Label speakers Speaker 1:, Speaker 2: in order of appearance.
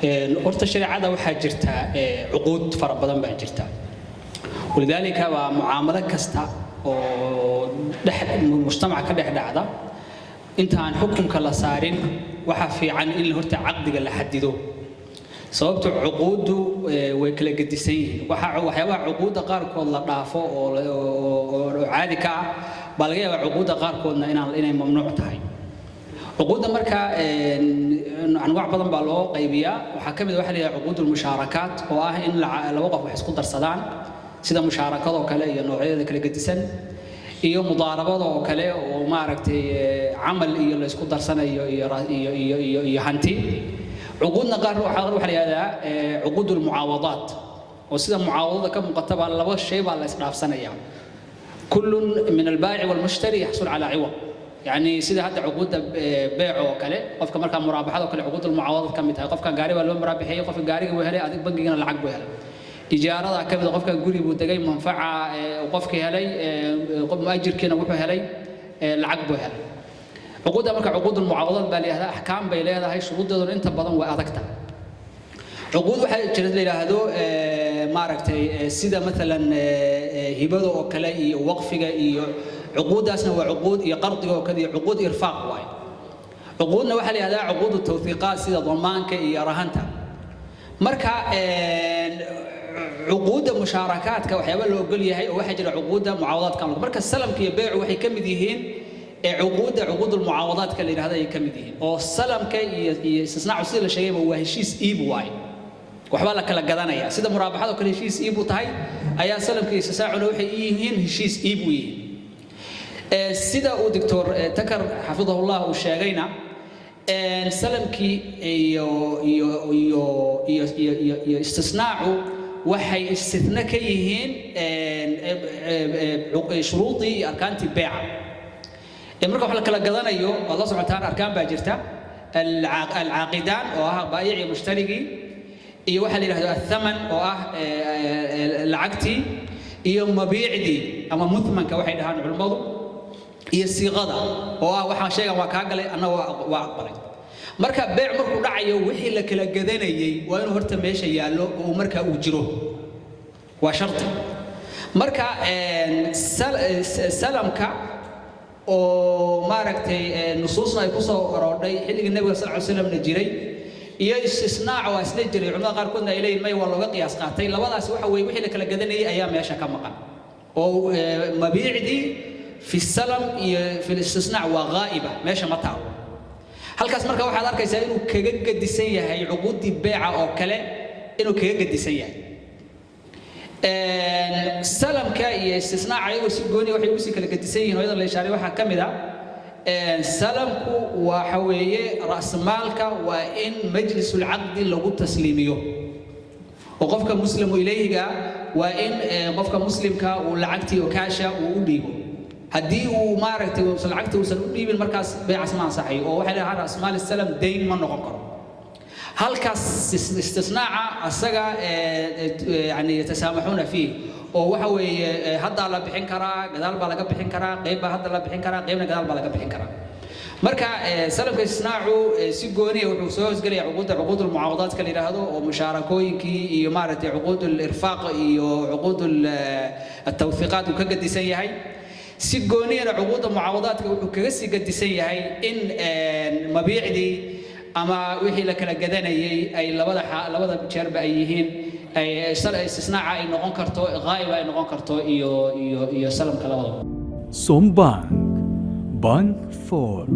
Speaker 1: Horta shareecada waxaa jirta cuquud fara badan baa jirta. Walidaalika waa mucaamalo kasta oo dhex mujtamaca ka dhex dhacda, intaan xukunka la saarin waxaa fiican in horta caqdiga la xadido, sababto cuquuddu way kala gedisan yihiin. Waxyaabaha cuquudda qaarkood la dhaafo oo caadi ka ah baa laga yaabaa cuquudda qaarkoodna inay mamnuuc tahay. Cuquudda marka anwaac badan baa loo qaybiyaa. Waxaa ka mid ah waxa la yidhaha cuquud almushaarakaat, oo ah in laba qof wax isku darsadaan, sida mushaarakadoo kale iyo noocyadeeda kala gedisan, iyo mudaarabada oo kale oo maaragtay camal iyo la isku darsanayo iyo hanti. Cuquudna qaar waxaa la yidhahdaa cuquud almucaawadaat, oo sida mucaawadada ka muuqataba laba shay baa la isdhaafsanaya, كل من البائع والمشتري يحصل على عوض. يعني sida hadda cuquudda beec oo kale, qofka markaa muraabaxada oo kale cuquud almucaawadaad ka mid tahay. Qofkan gaari baa loo muraabaxeeyey, qofka gaariga buu helay, adig bangigana lacag buu helay. Ijaarada ka mid ah, qofkan guri buu degay, manfaca qofkii helay, qof muajirkiina wuxuu helay lacag buu helay. Cuquudda marka cuquud almucaawadaad baa la yidhahdaa, axkaam bay leedahay, shuruuddeeduna inta badan way adag tahay. Cuquud waxaa jira la yidhaahdo maaragtay sida maalan hibada oo kale iyo waqfiga iyo cuquuddaasna waa cuquud, iyo qardiga oo kale iyo cuquud irfaaq waaye. Cuquudna waxaa la yidhahdaa cuquud tawthiiqaat, sida damaanka iyo rahanta. Marka cuquudda mushaarakaadka waxyaaba la ogol yahay oo waxaa jira cuquudda mucaawadaadka. Marka salamka iyo beecu waxay ka mid yihiin ee cuquudda cuquud almucaawadaadka la yidhahdo ayay ka mid yihiin, oo salamka iyo istisnaacu sida la sheegayba waa heshiis iib waaye, waxbaa la kala gadanaya. Sida muraabaxada oo kale heshiis iib u tahay ayaa salamka iyo istisnaacuna waxay yihiin heshiis iib u yihiin. Sida uu Doctor Takar xafidahullah uu sheegayna, salamkii iyo istisnaacu waxay istithna ka yihiin shuruudii iyo arkaantii beeca. Marka wax la kala gadanayo, waad la socotaan, arkaan baa jirta: alcaaqidaan oo ah baayic iyo mushtarigii, iyo waxaa la yidhahdo athaman oo ah lacagtii, iyo mabiicdii ama muthmanka waxay dhahaan culimmadu, iyo siiqada oo ah waxaan sheegan waa kaa galay, anna waa aqbalay. Marka beec markuu dhacayo, wixii la kala gadanayay waa inuu horta meesha yaallo oo markaa uu jiro, waa sharti. Marka salamka oo maaragtay nusuusna ay ku soo aroodhay, xilligii Nebiga sal ly slamna jiray, iyo istisnaac waa isla jiray, culimada qaarkoodna ay leeyihin may, waa looga qiyaas qaatay. Labadaasi waxa weeye wixii la kala gadanayay ayaa meesha ka maqan, oo mabiicdii fi salam iyo fi listisnaac waa ghaa'iba, meesha ma taalo. Halkaas marka waxaad arkaysaa inuu kaga gedisan yahay cuquuddii beeca oo kale, inuu kaga gedisan yahay. Salamka iyo istisnaaca ayagoo si gooni waxay ugu sii kala gedisan yihiin oo iyada la ishaaray, waxaa ka mid ah salamku waxa weeye ra'smaalka waa in majlisulcaqdi lagu tasliimiyo, oo qofka muslimu ilayhiga waa in qofka muslimka uu lacagtii oo kaasha uu u dhiibo. Haddii uu maaragtay uusan lacagta uusan u dhiibin, markaas beecaas ma ansaxayo, oo waxay dhahaan ra'smaal salam dayn ma noqon karo. Halkaas istisnaaca asaga yani yatasaamaxuuna fiih, oo waxa weeye haddaa la bixin karaa, gadaal baa laga bixin karaa, qayb baa hadda la bixin karaa, qaybna gadaal baa laga bixin karaa. Marka salamka istisnaacu si gooniya wuxuu soo hoosgelaya cuquudda cuquud almucaawadaadka la yidhaahdo, oo mushaarakooyinkii iyo maaragtay cuquud alirfaaq iyo cuquud altawthiiqaat uu ka gedisan yahay. Si gooniyana cuquudda mucaawadaadka wuxuu kaga sii gedisan yahay in mabiicdii ama wixii la kala gadanayay ay labada jeerba ay yihiin istisnaaca ay noqon karto ghaa'ib ay noqon karto iyo salamka labadaba.
Speaker 2: Sombank, Bank for